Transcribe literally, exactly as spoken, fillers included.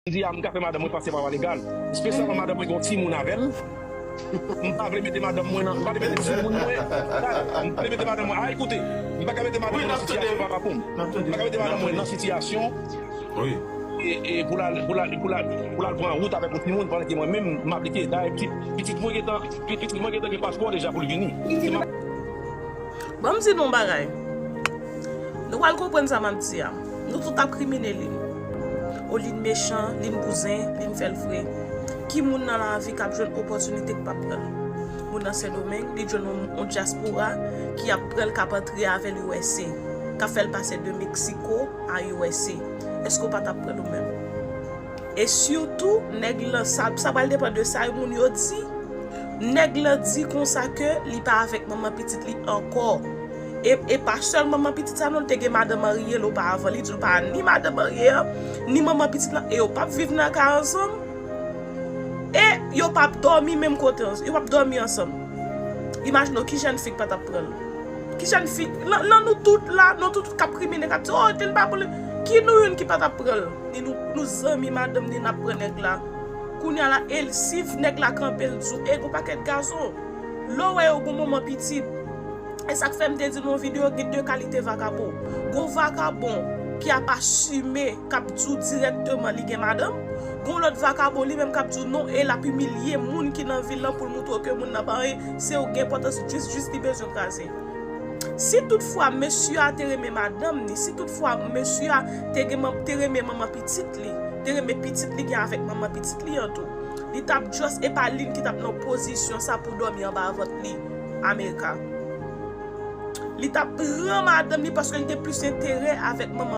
Jodi a, m ka fè madanm mwen pase pa vwa legal. Espesyalman madanm mwen gen yon timoun avè l. M pa vle mete madanm mwen nan, m pa vle mete timoun mwen. M pa vle mete madanm mwen. Ah, ekoute, m pa ka mete madanm mwen nan sitiyasyon pa pou m. M pa ka mete madanm mwen nan sitiyasyon e, e pou l al, pou l al, pou l al, pou l al pran wout avèk yon timoun pandan ke mwen menm m aplike. Dayè, pitit, pitit mwen gentan, pitit mwen gentan gen paspò deja pou l vini. Se ma- Ban m di nou yon bagay. Nou pral konprann sa m ap di a. Nou tout ap krimine Lynn. O, Lynn mechan, Lynn bouzen, Lynn fè l vre. Ki moun nan lavi k ap jwenn opòtinite k p ap pran l? Moun nan Sendomeng, li jwenn yon, yon dyaspora ki ap pran l, k ap antre avè l U S A, k ap fè l pase de Meksiko a U S A. Èske w pa t ap pran l ou menm? E sitou, nèg lan, sa, sa pral depann de sa moun yo di. Nèg lan di konsa ke li pa avèk manman pitit li ankò. E, e pa sèl manman pitit sa non, li te gen madanm marye l oparavan. Li di l pa ni madanm marye an, ni manman pitit lan, e yo p ap viv nan kay ansanm. E yo p ap dòmi menm kote, ans- yo p ap dòmi ansanm. Imajine w ki jèn fi k pa t ap pran l. Ki jèn fi, nan, nan nou tout la, nou tout k ap krimine, k ap di, "Oh, Lynn pa pou li." Ki nou youn ki pa t ap pran l? Ni nou, nou zanmi madanm ni n ap pran nèg la. Kounye a la, e l, si nèg la kanpe l di w, e gon pakèt gazon. Lè w wè yo gon manman pitit. E sa k fè m te di nan yon videyo, gen de kalite vakabon. Gon vakabon ki ap asime, k ap di w dirèkteman li gen madanm. Gon lòt vakabon li menm k ap di w non, e l ap imilye moun ki nan vil lan pou l moutre w ke moun nan pa anyen, se ou gen enpòtans, jis, jis li bezwen kraze. Si toutfwa mesye a te renmen madanm ni, si toutfwa mesye a te gen manm, te renmen manman pitit li, te renmen pitit li gen avèk manman pitit li an tou, li t ap just, e pa Lynn ki t ap nan pozisyon sa pou dòmi anba vant li America. Li t ap pran madanm li paske li te plis enterè avèk manman